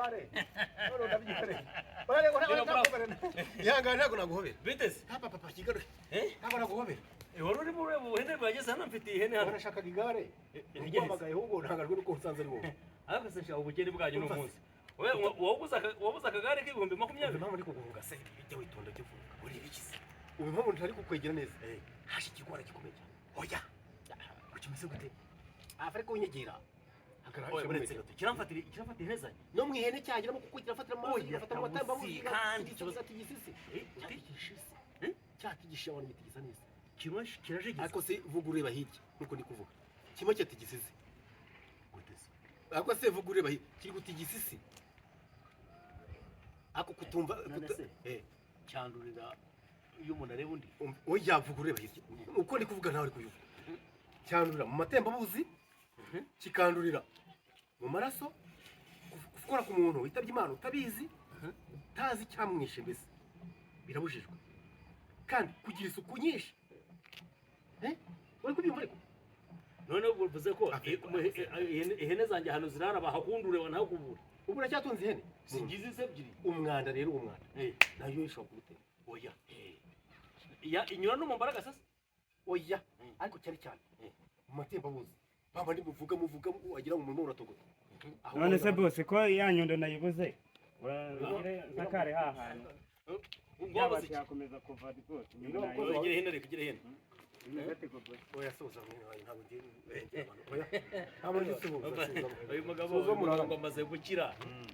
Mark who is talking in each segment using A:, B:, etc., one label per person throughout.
A: Igare none ndabyihoreye. Ihangane, ntabwo naguhobera.
B: Biteze.
A: Papa, papa, kigaruke.
B: Eh?
A: Ntabwo naguhobera.
B: Wari urimo ureba ubuhene bwageze hano, mfite ihene hano.
A: Warashakaga igare.
B: Ihene.
A: Uguhamagaye ahubwo ntangajwe nuko nsanze ari wowe.
B: Ariko se nshaka ubugeni bwanyu ni umunsi. Wowe wabuze akagare k'ibihumbi
A: Ubu
B: 20.
A: impamvu ndi kuguhunga se, jya witonda, jya uvuga.
B: Uri ibikize?
A: Ubu impamvu ntari kukwegera neza, haje ikigwara gikomeye cyane.
B: Oya.
A: Ukimeze gute? Afurika unyegera.
B: Oya, uretse gato, kiramfatira ihene zanjye.
A: No mu ihene cyageramo, kuko kirafatira mu maso.
B: Oya,
A: Kirafatira mu matembabuzi.
B: tabuzi, kandi
A: Kandi ikibazo gisisi.
B: Eh, uti?
A: Cyatigisha isi.
B: Eh?
A: Cyatigisha abantu, gitigisa neza.
B: Kimwe kirajegeza.
A: Ariko se vuga ureba hirya nkuko ndi kuvuga, kimwe cyatigisa
B: Gute se?
A: Ariko se vuga ureba hirya, kiri gutigisa isi, ariko kutumva.
B: None se? Cyandurira iyo umuntu areba undi?
A: Oya, vuga ureba hirya uko ndi kuvuga, nawe uri kubivuga. Cyandurira mu matembabuzi, kikandurira mu maraso, gukora ku muntu witabye Imana utabizi, utazi icyamwishe, mbese birabujijwe. Kandi kugira isuku nyinshi. Uri kubyumva ariko?
B: Noneho ubwo bivuze ko
A: Afurika.
B: ihene zanjye ahantu zirara bahakundure, banahakubure.
A: Ubu uracyatunze ihene?
B: Singize se ebyiri.
A: Umwanda rero, uwo mwanda
B: Eh.
A: nayo ishobora kugutera.
B: Oya. Ya inyura no mu mbaraga sasa.
A: Oya, ariko cyane cyane mu matembabuzi, baba ndi muvuga muvuga wagira ngo umurimo uratogota. Aho
C: None se
A: ubona-
C: bose ko ya nyundo nayibuze, urangire nsakare hahantu.
B: Ngo
C: Yaba
B: wabuze iki?
C: cyakomeza kuva rwose inyundo
A: Niba
C: nayibuze.
A: umukozi
B: Ugire hino, reka ugire hino.
C: Bimeze ate ko boss?
A: Oya, soza mwene wanjye, ntabwo ngiye abantu. Oya, ntabwo ngiye suhuza, suhuza.
B: Uyu mugabo,
A: Suhuza
B: uyu mugabo
A: murara.
B: ngo amaze gukira,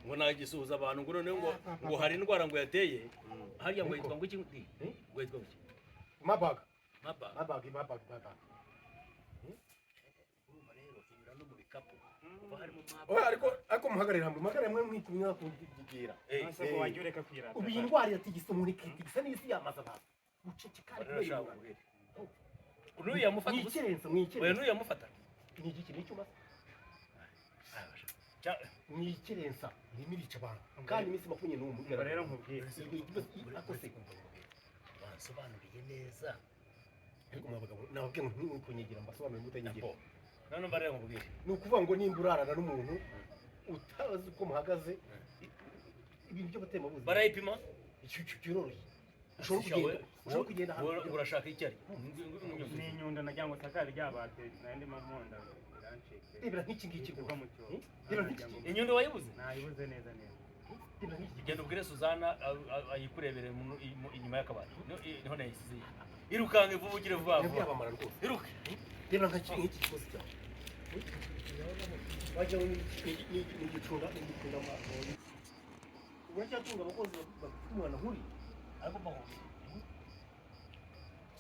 B: ngo nagisuhuza abantu, ngo noneho ngo hari indwara ngo yateye harya, ngo yitwa ngo iki?
A: Eh?
B: Ngo yitwa ngo iki?
A: Mabaga.
B: Maba.
A: Mabaga, mabaga, mabaga.
B: Urumva rero inyura no mu bikapu kuva harimo maba.
A: Oya, ariko muhagarare hamwe, muhagarare hamwe, mwikumya kugira.
B: Eh,
C: None se ko wajya ureka kwirata?
A: Ubu iyi ndwara iratigisa umuntu, ikitigisa n'isi, yamaze abantu. Guceceka ari kubera
B: Barashaka
A: indwara.
B: kubwira. N'uyu yamufata ubusa.
A: Mwikerensa,
B: Oya,
A: mwikerensa.
B: n'uyu yamufata.
A: Ni igiki? Ni icyuma? Mwikerensa, irimo irica abantu. Kandi iminsi 21.
C: Umva rero nkubwire.
A: Ako se
B: Bansobanuriye neza.
A: Ariko mwa bagabo, nababwiye ngo ntimukunyegera, mbasobanurire mutanyegera.
B: Bo. None mba rero nkubwire.
A: Ni ukuvuga ngo nimba urarana n'umuntu utazi uko muhagaze, ibintu by'abatembabuzi.
B: Barayipima.
A: Icyo kiroroshye, ushobora kugenda
B: Wowe
A: ahantu.
B: urashaka icyo ari?
C: Ni inyundo nagira ngo nsakare ryabate, nari ndimo mponda birancike.
A: Rebera nk'iki ngiki.
C: Iva mu cyobo.
A: Reba nk'iki.
B: Inyundo wayibuze?
C: Nayibuze neza neza.
A: Rebera nk'iki.
B: Genda ubwire Suzana ayikurebere inyuma y'akabati. Niho nayisize. Irukanke vuba, ugire vuba
A: Nabyo
B: vuba.
A: yabamara rwose.
B: Iruke.
A: Reba nk'iki gikozi cyawe, wagira ngo ni igicunda, ni igicunda. Uracyatunga abakozi bafite umwana nk'uriya?
B: Ariko mba nkubwire,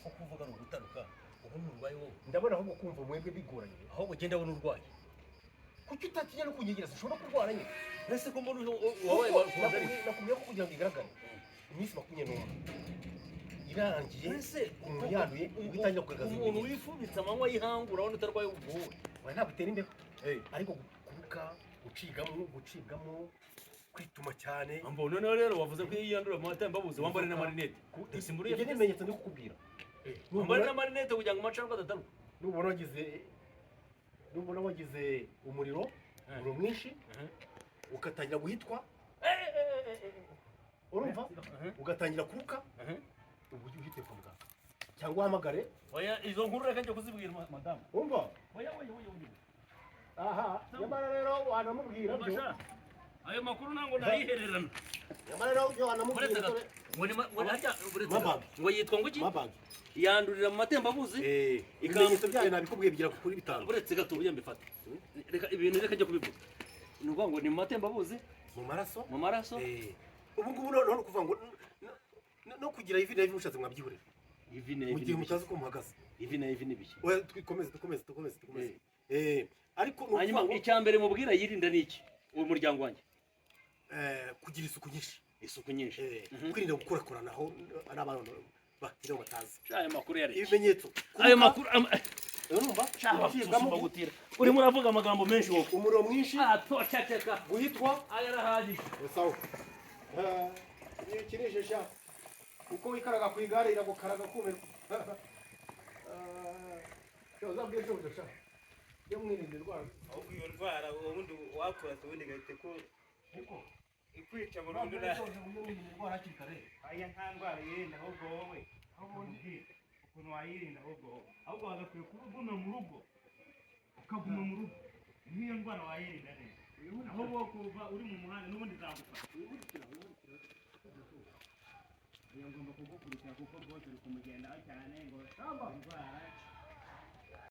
B: ko kuvuga ari ugutaruka, ubu nturwaye wowe?
A: Ndabona ahubwo kumva mwebwe bigoranye.
B: Ahubwo genda abona urwaye.
A: Kuki utatinya no kunyegereza? Ushobora kurwara nyine.
B: Mbese ko mbona wabaye
A: Kuko nakubwiye ko kugira ngo igaragare, iminsi 21 irangiye,
B: Mbese
A: umuntu yanduye ubwo itangira kugaragaza
B: umuntu
A: ibimenyetso.
B: wifubitse amanywa y'ihangu, urabona utarwaye ubwo wowe?
A: Oya, ntabwo itera imbeho, ariko kuruka, gucibwamo, kwituma cyane.
B: Ambo noneho rero wavuze ko iyo yandura mu matembabuzi, wambare n'amarinete. Simburiye.
A: Ibyo ni ibimenyetso ndi kukubwira.
B: Wambare n'amarinete kugira ngo amacandwe adataruka.
A: Nubona wagize umuriro, umuriro mwinshi, ugatangira guhitwa, urumva, ugatangira kuruka, ubu ujye uhite kwa muganga cyangwa uhamagare.
B: Oya, izo nkuru reka njye kuzibwira madamu.
A: Umva.
B: Oya, oya, oya, oya.
A: Aha, nyamara rero wanamubwira byo.
B: Masha, ayo makuru ntabwo nayihererana.
A: Nyamara rero byo wanamubwira.
B: Uretse gato, ngo ni ngo ni harya, uretse gato.
A: Mabag.
B: Ngo yitwa ngo iki?
A: Mabag.
B: Yandurira mu matembabuzi.
A: Ibimenyetso byayo nabikubwiye, bigera kuri bitanu.
B: Uretse gato, ujya mbifata, reka ibintu, reka njye kubivuga. Ni ukuvuga ngo ni mu matembabuzi,
A: Mu maraso.
B: Mu maraso.
A: Ubu ngubu noneho ni ukuvuga ngo no kugira ivi na ivi mushatse mwabyihorera.
B: Ivi na
A: Mu
B: ivi
A: gihe
B: ni
A: mutazi uko muhagaze.
B: Ivi na ivi ni biki?
A: Oya, dukomeze, dukomeze, dukomeze, dukomeze. Ariko ni
B: Hanyuma
A: ukuvuga ngo
B: icya mbere mubwira yirinda ni iki, uwo muryango wanjye?
A: Kugira isuku nyinshi.
B: Isuku nyinshi.
A: Kwirinda gukorakoranaho n'abantu bagira ngo batazi.
B: Sha, ayo makuru yareke.
A: Ibimenyetso.
B: Ayo makuru
A: Urumva?
B: Sha,
A: Gucibwamo,
B: gutira, urimo uravuga amagambo menshi wowe.
A: Umuriro mwinshi,
B: Ah, toceceka.
A: guhitwa.
B: Aya arahagije.
A: Sawa, iyo ukinishe sha, uko wikaraga ku igare iragukaraga kumirwa. Uzabwire shobuja sha, yo mwirinda indwara.
C: Ahubwo iyo ndwara ubundi wakurata ubundi gahita ko
A: Niko.
C: Kukwica burundu na
A: Indwara hakiri kare.
C: Aya nta ndwara yirinda, ahubwo wowe ubundi ukuntu wayirinda, ahubwo wowe ahubwo wagakwiye kuba uguma mu rugo, ukaguma mu rugo, nk'iyo ndwara wayirinda neza. Aho wowe kuva uri mu muhanda n'ubundi zagufata. Iyo ngomba kugukurikira kuko rwose uri kumugendaho cyane ngo indwara.